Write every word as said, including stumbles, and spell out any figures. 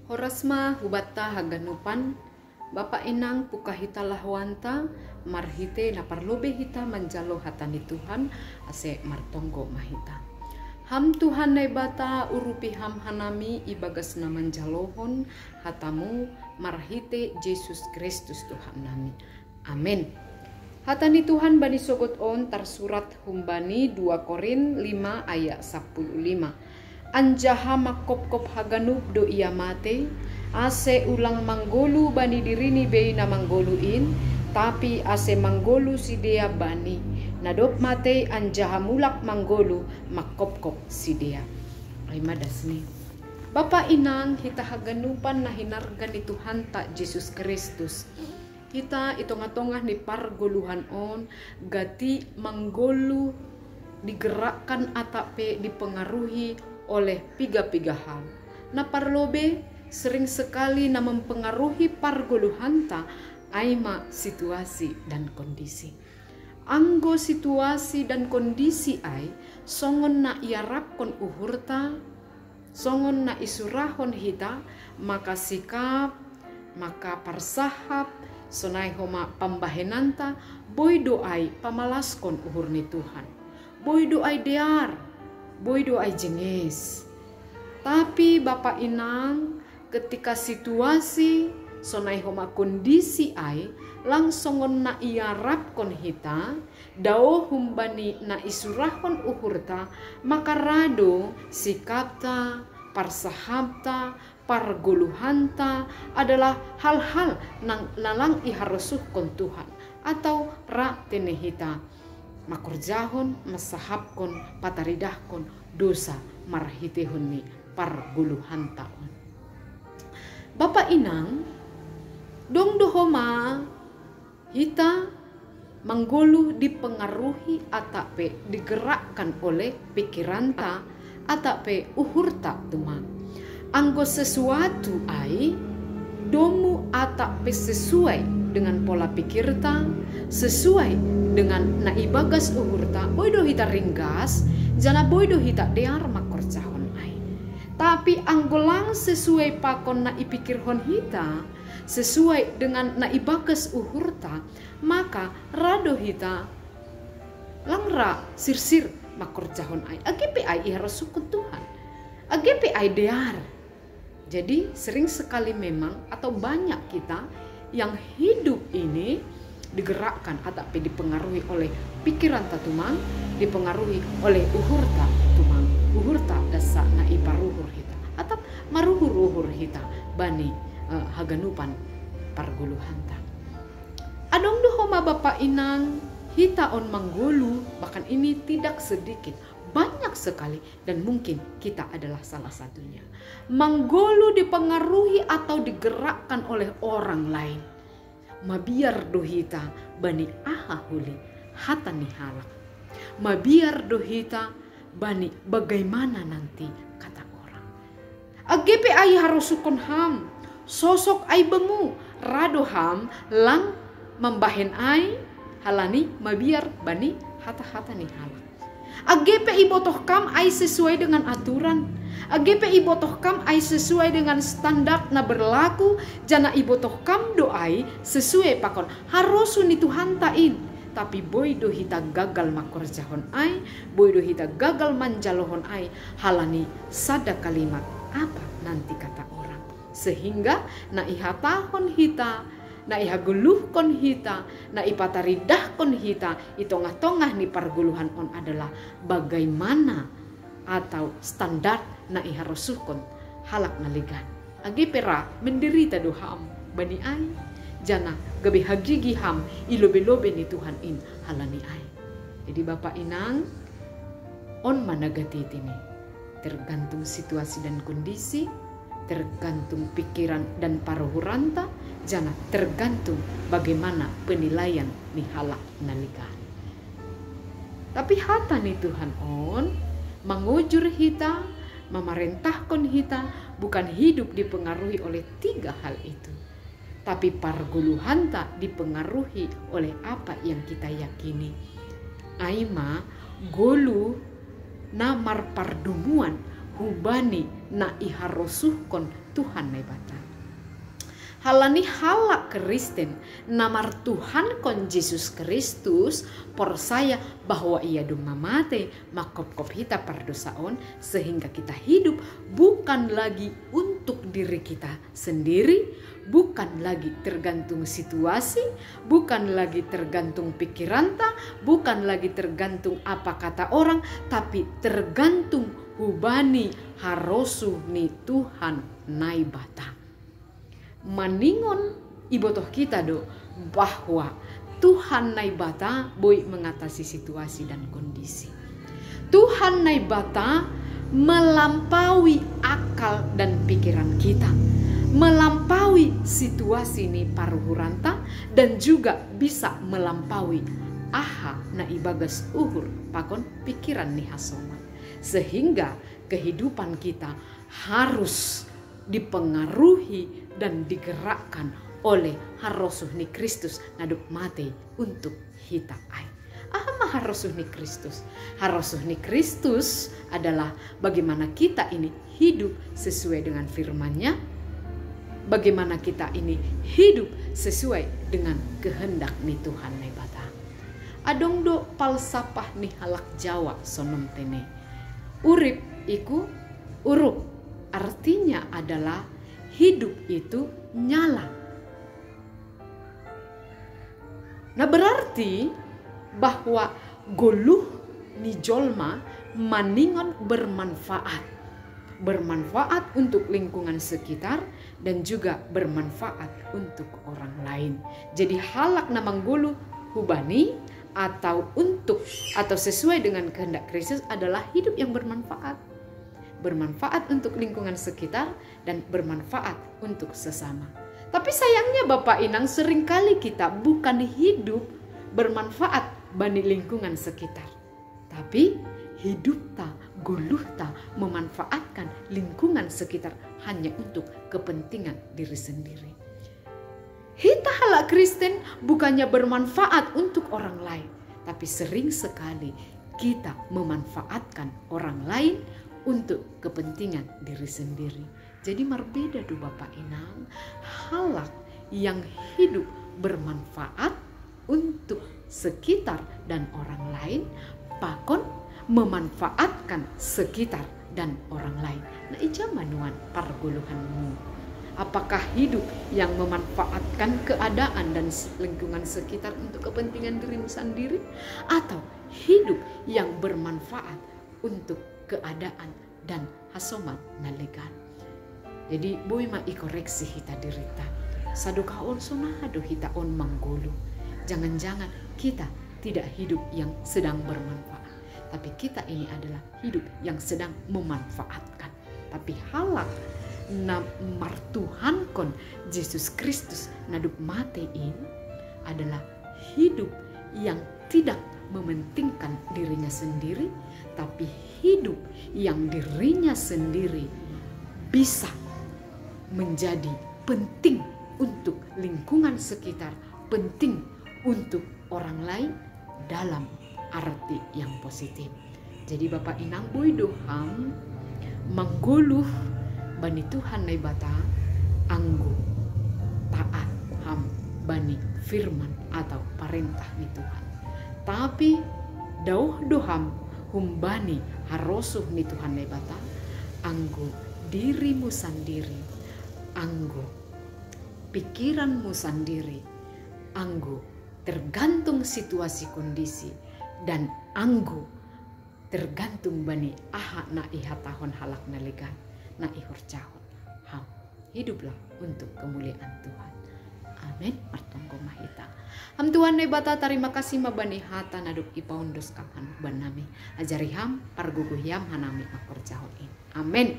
Horas ma hubatta haganupan, Bapa inang pukahita lahoanta, marhite na parlobe hita manjalo hata ni Tuhan, ase martonggo ma hita. Ham Tuhan Naibata, urupi ham hanami ibagas na manjalohon hatamu marhite Jesus Kristus Tuhan nami. Amen. Hata ni Tuhan bani sogot on tarsurat humbani dua Korin lima ayat sapuluh lima. Anjaha mangkopkop haganup do ia matei, ase ulang manggolu bani dirini bei na manggolu in, tapi ase manggolu sidea bani, na dob matei anjaha mulak manggolu mangkopkop sidea. Ai ma dasni. Bapa inang hita haganupan na hinarga ni Tuhanta Jesus Kristus. Hita i tongah-tongah ni pargoluhan on, gati manggolu digerakkan atap pe dipengaruhi oleh piga-piga hal. Na parlobe sering sekali na mempengaruhi pargoluhanta ai ma situasi dan kondisi. Anggo situasi dan kondisi ai songon na iarapkon uhurta, songon na isurahon hita, maka sikap, maka parsahap, sonai homa pambahenanta, boi do ai pamalaskon uhur ni Tuhan. Boi do ai dear, boi do ai jenges. Tapi Bapa inang, ketika situasi, sonai homa kondisi ai, lang songon na iarapkon hita, dao humbani na isurahon uhurta, maka ra do sikapta, parsahapta, pargoluhanta adalah hal-hal na lang iharosuhkon Tuhan, atau ra tene hita mangkorjahon, mansahapkon, pataridahkon dosa marhitehon ni pargoluhanta on. Bapa inang, dong do homa hita manggolu dipengaruhi atap pe digerakkan oleh pikiranta atap pe uhurta tumang. Anggo sesuatu ai domu atap pe sesuai dengan pola pikirta, sesuai dengan na ibagas uhurta, boi do hita ringgas, janah boi do hita dear mangkorjahon ai. Tapi anggo lang sesuai pakon na ipikirhon hita, sesuai dengan na ibagas uhurta, maka ra do hita lang ra sirsir mangkorjahon ai. Age pe ai iharosuhkon Tuhan. Age pe ai dear. Jadi sering sekali memang atau banyak kita yang hidup ini digerakkan atap pe dipengaruhi oleh pikiranta tumang, dipengaruhi oleh uhurta tumang. Uhurta dasa na iparuhur hita atap maruhur-uhur hita bani eh, haganupan pargoluhanta. Adong do homa Bapa inang, hita on manggolu, bahkan ini tidak sedikit, banyak sekali, dan mungkin kita adalah salah satunya. Manggolu dipengaruhi atau digerakkan oleh orang lain. Mabiar do hita bani aha uli hata ni halak. Mabiar do hita bani bagaimana nanti kata orang. Age pe ai iharosuhkon ham, sosok ai bemu, ra do ham lang mambahen ai halani mabiar bani hata-hata ni halak. Age pe ibotoh kam ai sesuai dengan aturan. Age pe ibotoh kam ai sesuai dengan standar na berlaku, janah ibotoh kam do ai sesuai pakon harosuh ni Tuhanta in. Tapi boi do hita gagal mangkorjahon ai, boi do hita gagal manjalohon ai, halani sada kalimat apa nanti kata orang. Sehingga na ihatahon hita, na ihagoluhkon hita, na ipataridahkon hita i tongah-tongah ni pargoluhan on adalah bagaimana atau standar na iharosuhkon halak na legan. Age pe ra menderita do ham bani ai, janah gabe hagigi ham i lobe-lobe ni Tuhan in halani ai. Jadi Bapa inang, on ma na gatitini. Tergantung situasi dan kondisi, tergantung pikiran dan paruhuranta, janah tergantung bagaimana penilaian ni halak na legan. Tapi hata ni Tuhan on mangujur hita, mamarentahkon hita, bukan hidup dipengaruhi oleh tiga hal itu. Tapi pargoluhanta dipengaruhi oleh apa yang kita yakini. Ai ma golu na marpardumuan hubani na iharosuhkon Tuhan Naibata. Halani halak Kristen na martuhankon Jesus Kristus, porsaya bahwa Ia domma mate mangkopkop hita pardosaon, sehingga kita hidup bukan lagi untuk diri kita sendiri, bukan lagi tergantung situasi, bukan lagi tergantung pikiranta, bukan lagi tergantung apa kata orang, tapi tergantung hubani harosuh ni Tuhan Naibata. Maningon ibotoh kita do bahwa Tuhan Naibata boi mengatasi situasi dan kondisi. Tuhan Naibata melampaui akal dan pikiran kita, melampaui situasi ni paruhuranta, dan juga bisa melampaui aha na ibagas uhur pakon pikiran ni hasoman, sehingga kehidupan kita harus dipengaruhi dan digerakkan oleh harosuh ni Kristus na dob mate untuk hita ai. Aha ma harosuh ni Kristus? Harosuh ni Kristus adalah bagaimana kita ini hidup sesuai dengan firman-Nya, bagaimana kita ini hidup sesuai dengan kehendak ni Tuhan Naibata. Adong do palsapah ni halak Jawa sonon tene. Urip iku urup, artinya adalah hidup itu nyala. Nah, berarti bahwa goluh ni jolma maningon bermanfaat. Bermanfaat untuk lingkungan sekitar dan juga bermanfaat untuk orang lain. Jadi halak na manggoluh hubani atau untuk atau sesuai dengan kehendak Kristus adalah hidup yang bermanfaat. Bermanfaat untuk lingkungan sekitar dan bermanfaat untuk sesama. Tapi sayangnya Bapak Inang, seringkali kita bukan hidup bermanfaat bani lingkungan sekitar, tapi hidupta, goluhta memanfaatkan lingkungan sekitar hanya untuk kepentingan diri sendiri. Hita halak Kristen bukannya bermanfaat untuk orang lain, tapi sering sekali kita memanfaatkan orang lain untuk kepentingan diri sendiri. Jadi marbeda do Bapak Inang, halak yang hidup bermanfaat untuk sekitar dan orang lain, pakon memanfaatkan sekitar dan orang lain. Nah, ija ma nuan pargoluhanmu? Apakah hidup yang memanfaatkan keadaan dan lingkungan sekitar untuk kepentingan dirimu sendiri, atau hidup yang bermanfaat untuk keadaan dan hasoman na legan? Jadi boi ma ikoreksi hita dirita. Sadokah on songon aha do hita on manggoluh? Jangan-jangan kita tidak hidup yang sedang bermanfaat, tapi kita ini adalah hidup yang sedang memanfaatkan. Tapi halak na martuhankon Jesus Kristus na dob mate in adalah hidup yang tidak mementingkan dirinya sendiri, tapi hidup yang dirinya sendiri bisa menjadi penting untuk lingkungan sekitar, penting untuk orang lain dalam arti yang positif. Jadi Bapak Inang, boi do ham manggoluh bani Tuhan Naibata anggo taat ham bani firman atau parentah ni Tuhan. Tapi daoh do ham humbani harosuh ni Tuhan Naibata anggo dirimu sandiri, anggo pikiranmu sandiri, anggo tergantung situasi kondisi, dan anggo tergantung bani aha na ihatahon halak na legan, na ihorjahon ham. Hiduplah untuk kemuliaan Tuhan. Amin. Martonggo ma hita. Ham Tuhan Naibata, tarima kasih ma bani hata na dob ipaondos Kam bannami. Ajari ham, pargogohi ham hanami mangkorjahon in. Amin.